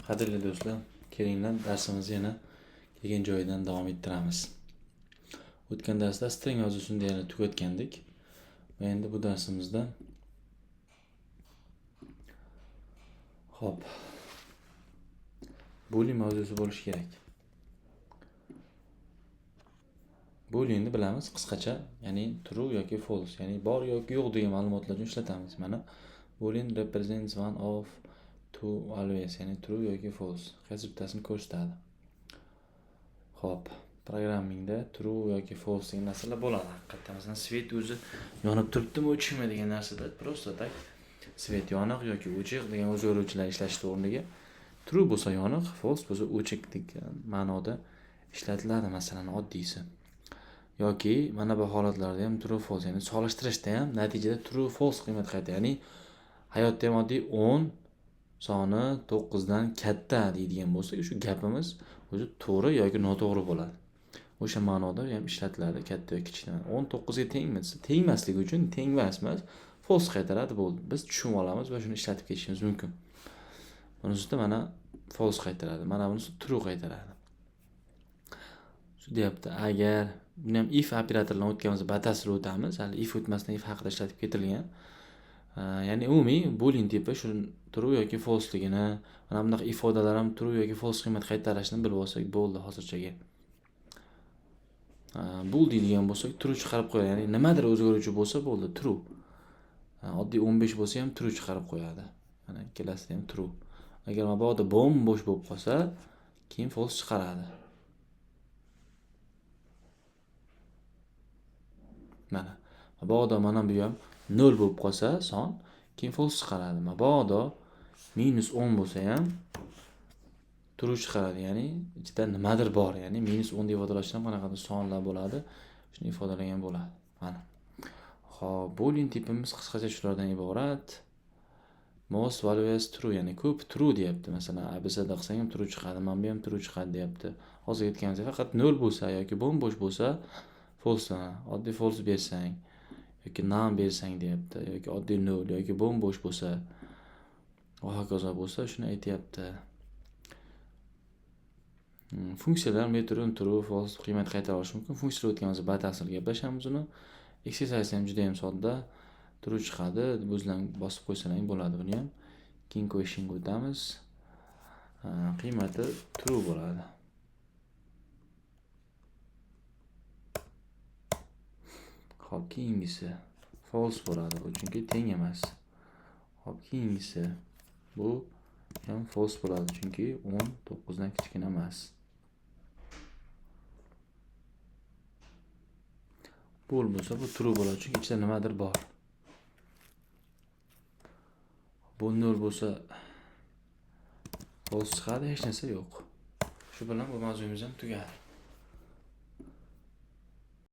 Qadrli do'stlar, kelinglar darsimizni yana kelgan joyidan davom ettiramiz. O'tgan darsda string mavzusini deyarli tugatgandik. Va endi bu darsimizda hop boolean mavzusi bo'lishi kerak. Booleanni bilamiz qisqacha, ya'ni true yoki false, ya'ni bor yoki yo'q degan ma'lumotlar uchun ishlatamiz. Mana boolean represents one of two values, ya'ni true yoki false qaysi bittasini ko'rsatadi. Xo'p, programmingda true yoki false degan narsalar bo'ladi. Haqiqatdan masalan, svet o'zi yonib turibdimi, o'chikmi degan narsada просто так svet yoniq yoki o'chiq degan o'zgaruvchilar ishlatish o'rniga true bo'lsa yoniq, false bo'lsa o'chiq degan ma'noda ishlatiladi, masalan, oddiysi. Yoki mana bu holatlarda ham true false, ya'ni solishtirishda ham natijada true false qiymat qaytadi. Ya'ni hayotda ham oddiy 10 soni 9 dan katta deydigan bo'lsak, shu gapimiz o'zi to'g'ri yoki noto'g'ri bo'ladi. O'sha ma'noda ham ishlatiladi, katta yoki kichkina. 10 9 ga tengmi desa, tengmasligi uchun tengmas emas, false qaytaradi, bo'ldi. Biz tushunib olamiz va shuni ishlatib ketishimiz mumkin. Bunisida mana false qaytaradi, mana bunisi true qaytaradi. Shu deyapti, agar buni ham if operatoridan o'tganimizda batafsil o'tamiz. Hali if o'tmasdan if haqida ishlatib ketilgan. Ya'ni umumiy boolean tipi shu true yoki falseligini, mana bunaqa ifodalar ham true yoki false qiymat qaytarishini bilib olsak bo'ldi hozirchaga. Bool deydigan bo'lsak true chiqarib qo'yadi. Ya'ni nimadir o'zgaruvchi bo'lsa bo'ldi, true. Oddiy 15 bo'lsa ham true chiqarib qo'yadi. Mana ikkalasida ham true. Agar mabodo bo'm-bo'sh bo'lib qolsa, keyin false chiqaradi. Mana mabodo mana bu ham 0 bo'lib qolsa son, keyin false chiqaradi. Mabodo -10 bo'lsa ham true chiqaradi. Ya'ni ichida nimadir bor, ya'ni -10 deb ifodalashdan ham qanaqadir sonlar bo'ladi. Shuni ifodalagan bo'ladi. Mana. Xo'p, boolean tipimiz qisqacha shulardan iborat. Most values true, ya'ni ko'p true deyapti. Masalan, ABCD qilsang ham true chiqadi, mana bu ham true chiqadi deyapti. Hozir aytganimizdek, faqat 0 bo'lsa yoki bo'm-bo'sh bo'lsa false, oddiy false bersang yoki none bersang deyapti, yoki oddiy 0 yoki bo'm-bo'sh bo'lsa va hokazo bo'lsa shuni aytyapti. Funksiyalar return true, false qiymat qaytara olishi mumkin. Funksiyalar o'tganimizda batafsil gaplashamiz uni. Exercise ham juda ham sodda. True chiqadi, o'zlaring bosib qo'ysalaring bo'ladi buni ham. Keyingi questionga o'tamiz. Qiymati true bo'ladi. Xo'p, keyingisi false bo'ladi, bu chunki teng emas. Xo'p, keyingisi bu ham false bo'ladi, chunki 10 9 dan kichkina emas. Bool bo'lsa bu true bo'ladi, chunki ichida nimadir bor. Bu 0 bo'lsa false chiqadi, hech narsa yo'q. Shu bilan bu mavzuyimiz ham tugadi.